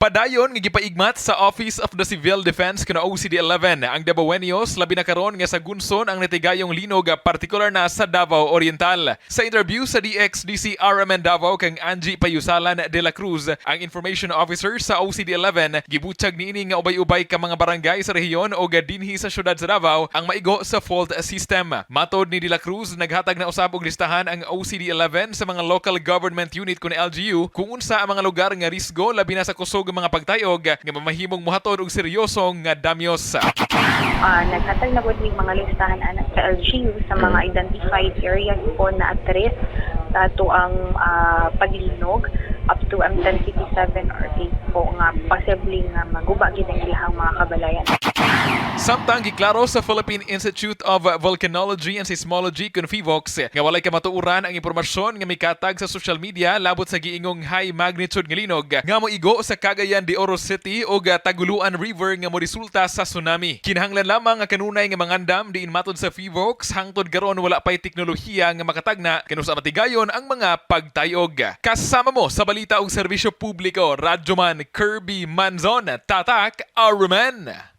Padayon nga gipaigmat sa Office of the Civil Defense kuno OCD-11 ang Dabawenyos, labi na karon nga sa gunson ang natigayong linog, partikular na sa Davao Oriental. Sa interview sa DXDC RMN Davao kang Angie Payusalan de la Cruz, ang information officer sa OCD-11, gibutyag niini nga ubay-ubay ka mga barangay sa rehiyon o dinhi sa syudad sa Davao ang maigo sa fault system. Matod ni de la Cruz, naghatag na usab og listahan ang OCD-11 sa mga local government unit kun LGU kung unsa ang mga lugar nga risgo, labi na sa kusog nga mga pagtayog nga mamahimong mohatod og seryosong nga damyos. Naghatag na pud mig mga listahan ana sa LGU sa mga identified areas po na at risk sa atoang paglinog up to intensity 7 or 8 po nga possibly nga maguba gid ang ilahang mga kabalayan. Samtang giklaro sa Philippine Institute of Volcanology and Seismology kun PHIVOLCS nga walay kamatuoran ang impormasyon nga mikatag sa social media labot sa giingong high magnitude nga linog nga moigo sa Cagayan de Oro City ug Taguluan River nga moresulta sa tsunami. Kinahanglan lamang nga kanunay nga mangandam, diin matod sa PHIVOLCS, hangtod karon wala pay teknolohiya nga makatagna kanus-a matigayon ang mga pagtayog. Kasama mo sa balita ug serbisyo publiko, Radyoman Kirby Manzon, Tatak RMN.